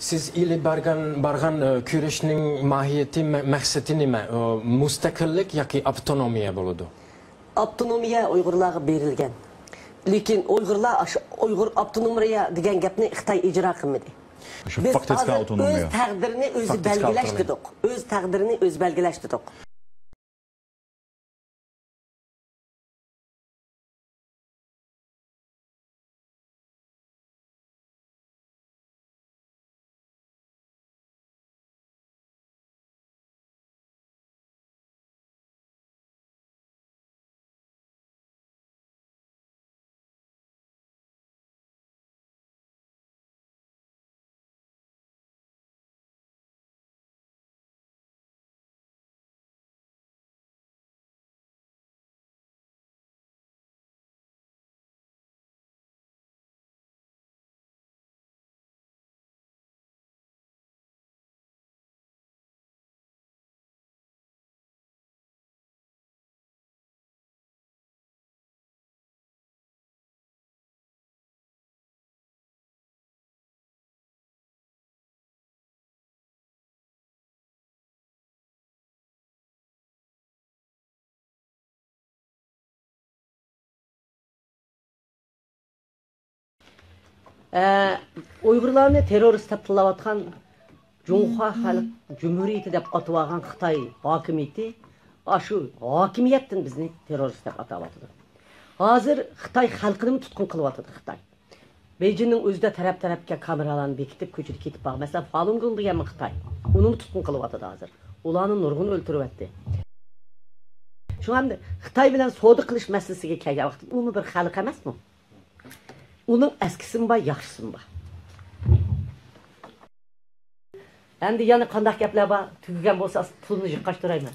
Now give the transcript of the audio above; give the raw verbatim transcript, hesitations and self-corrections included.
سىز ئېلىپ بارغان، بارغان، ئە، كۈرەشنىڭ ماھىيىتى، مە-، مەقسىتى نېمە؟ ئە، مۇستەقىللىك ياكى ئاپتونومىيە بولىدۇ؟ ئاپتونومىيە ئۇيغۇرلارغا بېرىلگەن. لېكىن ئۇيغۇرلار ئاشۇ ئۇيغۇر ئاپتونومىيە دېگەن گەپنى خىتاي ئىجرا قىلمىدى. شۇ بىز فاكتىسكا ھازىر ئاپتونومىيە. ئۆز تەقدىرىنى ئۆزى فاكتىسكا بەلگىلەش ئاپتونومىيە. دېدۇق. ئۆز تەقدىرىنى ئۆزى بەلگىلەش دېدۇق. ئە، ئۇيغۇرلارنى تېررورىست دەپ تىللاۋاتقان جۇڭخۇا خەلق جۇمھۇرىيىتى دەپ ئاتىۋالغان خىتاي ھاكىمىيىتى ئاشۇ ھاكىمىيەتتىن بىزنى تېررورىست دەپ ئاتاۋاتىدۇ. ھازىر خىتاي خەلقىنىمۇ تۇتقۇن قىلىۋاتىدۇ خىتاي. بېيجىڭنىڭ ئۆزىدە تەرەپ-تەرەپكە كامېرالارنى بېكىتىپ، كوچىدا كېتىپ باققان. مەسىلەن، فالۇنگوڭ دېگەنمۇ خىتاي. ئۇنىمۇ تۇتقۇن قىلىۋاتىدۇ ھازىر. ئۇلارنى نۇرغۇن ئۆلتۈرۈۋەتتى. شۇڭا ئەمدى خىتاي بىلەن سودا قىلىش مەسىلىسىگە كەلگەن ۋاقىتتا، ئۇمۇ بىر خەلق ئەمەسمۇ؟ ئۇنىڭ ئەسكىسىمۇ بار، ياخشىسىمۇ بار. ئەمدى يەنە قانداق گەپلەر بار؟ تۈگىگەن بولسا، پۇلنى يىغقاچ تۇرايمەن.